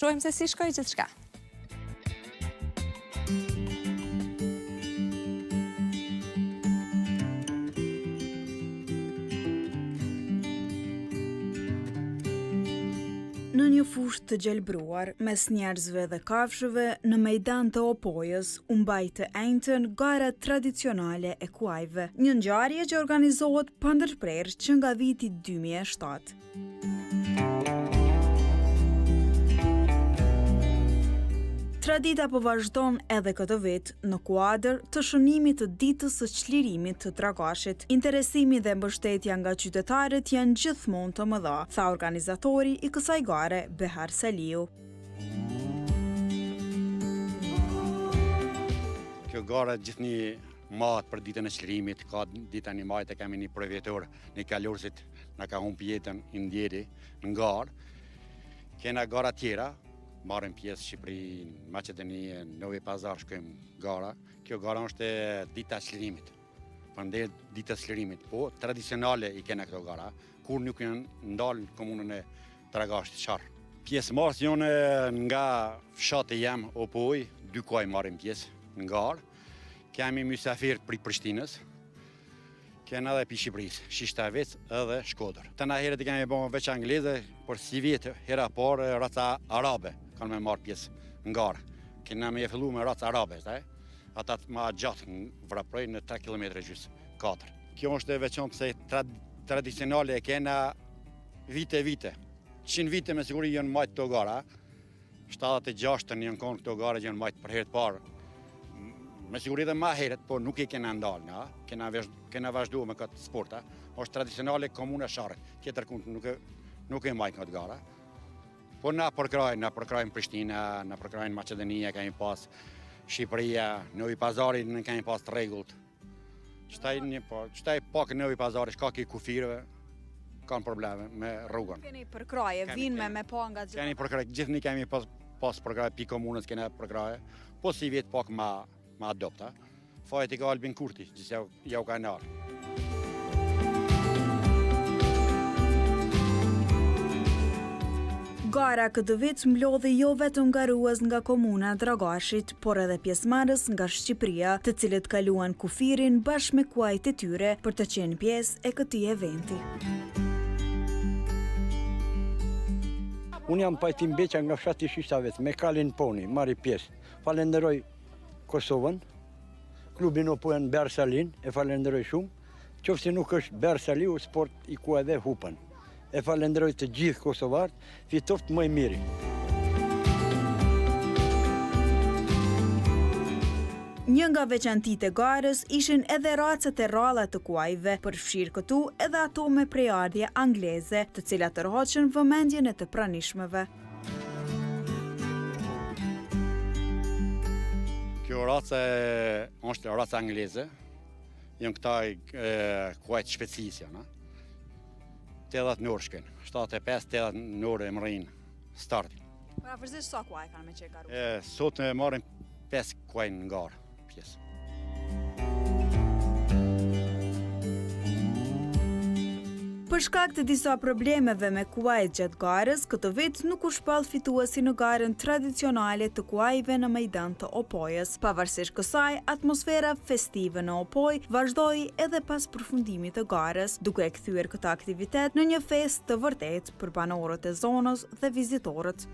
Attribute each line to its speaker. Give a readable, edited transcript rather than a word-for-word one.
Speaker 1: Shohim se si shkoi gjithçka.
Speaker 2: Në një fushë të gjelbruar, mes njerëzve dhe kafshëve, në mejdan të Opojës, u mbajt të enjten gara tradicionale e kuajve, një ngjarje që organizohet pandërprerë që nga viti 2007. Tradita po vazhdon edhe këtë vit në kuadër të shënimit të ditës së çlirimit të Dragashit. Interesimi dhe mbështetja nga qytetarët janë gjithmonë të mëdha, tha organizatori i kësaj gare, Behar Saliu.
Speaker 3: Kjo gara gjithnjë mahet për ditën e çlirimit, ka dita një majtë e kemi një përvjetor, një kalorësit na ka humbë jetën i ndjeri në garë. Kena gara tjera, marrim pjesë Shqipëri, Maqedoni, Novi Pazar shkojmë gara. Kjo gara është e dita e çlirimit. Për nder ditës çlirimit, po tradicionale i kena këto gara, kurrë nuk janë ndalë në komunën e Dragashit Sharr. Pjesëmarrës janë nga fshati jem, Opojë, dy kuaj marrim pjesë në garë. Kemi mysafir prej Prishtinës, Kena edhe pi Shqipërisë, Shishtavec edhe Shkodër. Të na herët i kemi bo veç angleze, por sivjet hera parë raca arabe kanë me marrë pjesë në garë. Kena me e fillu me raca arabe, ta, ata të ma gjatë vraprojnë në 3 km gjysë, 4. Kjo është e veçantë se tra tradicionale e kena vite e vite. 100 vite me siguri janë majtë këto gara, 76-ën janë konë këto gara që janë majtë për herë të parë. Me siguri dhe ma herët, po nuk i kena ndalë, na, kena, kena vazhdu me këtë sporta. është tradicionale komuna Sharrit, tjetër kund nuk e, nuk e majtë këtë gara. Po na përkrajnë, na përkrajnë Prishtina, na përkrajnë Maqedonia, kemi pas Shqipëria, Novi Pazari ne kemi pas të rregullt. Qëtaj një po, qëtaj pak Novi Pazari, shkak i kufirëve, kanë probleme me
Speaker 2: rrugën. Keni përkrahje, vinë me me pa nga gjithë.
Speaker 3: Keni përkrahje, gjithnjë kemi pas, pas përkrahje, pi komunës kena përkrahje, po sivjet pak ma, ma dobta. Fajet i ka Albin Kurti, gjithë jau, jau ka nalë.
Speaker 2: Gara këtë vit mblodhi jo vetëm garues nga komuna e Dragashit, por edhe pjesëmarrës nga Shqipëria, të cilët kaluan kufirin bashkë me kuajt e tyre për të qenë pjesë e këtij eventi.
Speaker 4: Unë jam Pajtim Beqa nga fshati Shishtavec, me kalin Poni, marri pjesë. Falenderoj Kosovën, klubin Opojën Behar Salin, e falenderoj shumë. Qoftë se nuk është Behar Saliu, sport i kuajve hupën. E falenderoj të gjithë kosovarët, fitoftë më i miri.
Speaker 2: Një nga veçantitë e garës ishin edhe racat e rralla të kuajve, përfshirë këtu edhe ato me prejardhje angleze, të cilat tërhoqën vëmendjen e të pranishmëve.
Speaker 3: Kjo raca është raca angleze, janë këta kuajt shpejtësisë janë, 80 në orë shkojnë, 75, 80 në orë e mrrijnë startin.
Speaker 2: Përafërsisht sa kuaj kanë me qenë
Speaker 3: garues? E, sot e marrin 5 kuaj në garë pjesë.
Speaker 2: Për shkak të disa problemeve me kuajt gjatë garës, këtë vit nuk u shpall fituesi në garën tradicionale të kuajve në mejdan të Opojës. Pavarësisht kësaj, atmosfera festive në Opojë vazhdoi edhe pas përfundimit të garës, duke e kthyer këtë aktivitet në një festë të vërtetë për banorët e zonës dhe vizitorët.